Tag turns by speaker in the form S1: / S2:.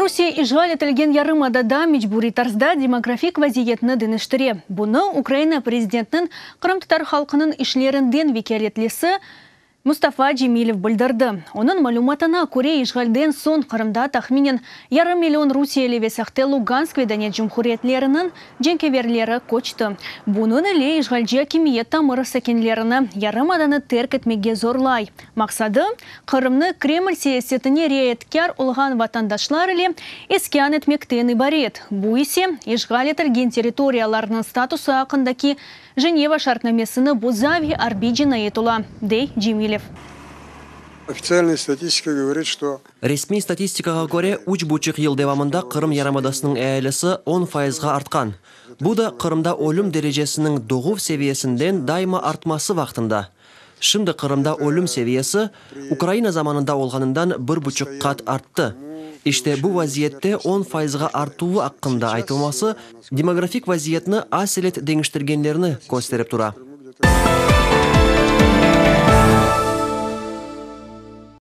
S1: Rusiye işğal etilgen yarımadada mecburiy tarzda demografik vaziyetni deñiştire. Bunı Ukraina prezidentiniñ qırımtatar halqınıñ işlerinden vekâletlisi Mustafa Cemilev bildirdi. Onıñ malümatına köre, işğalden soñ Qırımda tahminen yarım million rusiyeli ve sahte Lugansk ve Donetsk cumhuriyetleriniñ cenkâverleri köçti. Bunıñ ile işğalci akimiyet tamır sakinlerini yarımadanı terk etmege zorlay. Maqsadı, Qırımnı Kreml siyasetine riayetkâr olğan vatandaşlar ile iskân etmekten ibaret, bu ise işğal etilgen territoriyalarnıñ statusı aqqındaki Jeneva şartnamesini boza ve arbiy cinayet ola, dey Cemilev.
S2: Ofitsialnaya statistika govorit, çto.
S3: Resmiy statistikağa köre, üç buçuq yıl devamında Qırım yarımadasınıñ ealisi on fayızğa artqan. Bu da Qırımda ölüm derecesiniñ doğuv seviyesinden daima artması vaqtında. Şimdi Qırımda ölüm seviyesi Ukraina zamanında olğanından bir buçuq qat arttı. İşte bu vaziyette on fayızğa artuvı aqqında aytılması demografik vaziyetni aselet deñiştirgenlerini kösterip tura.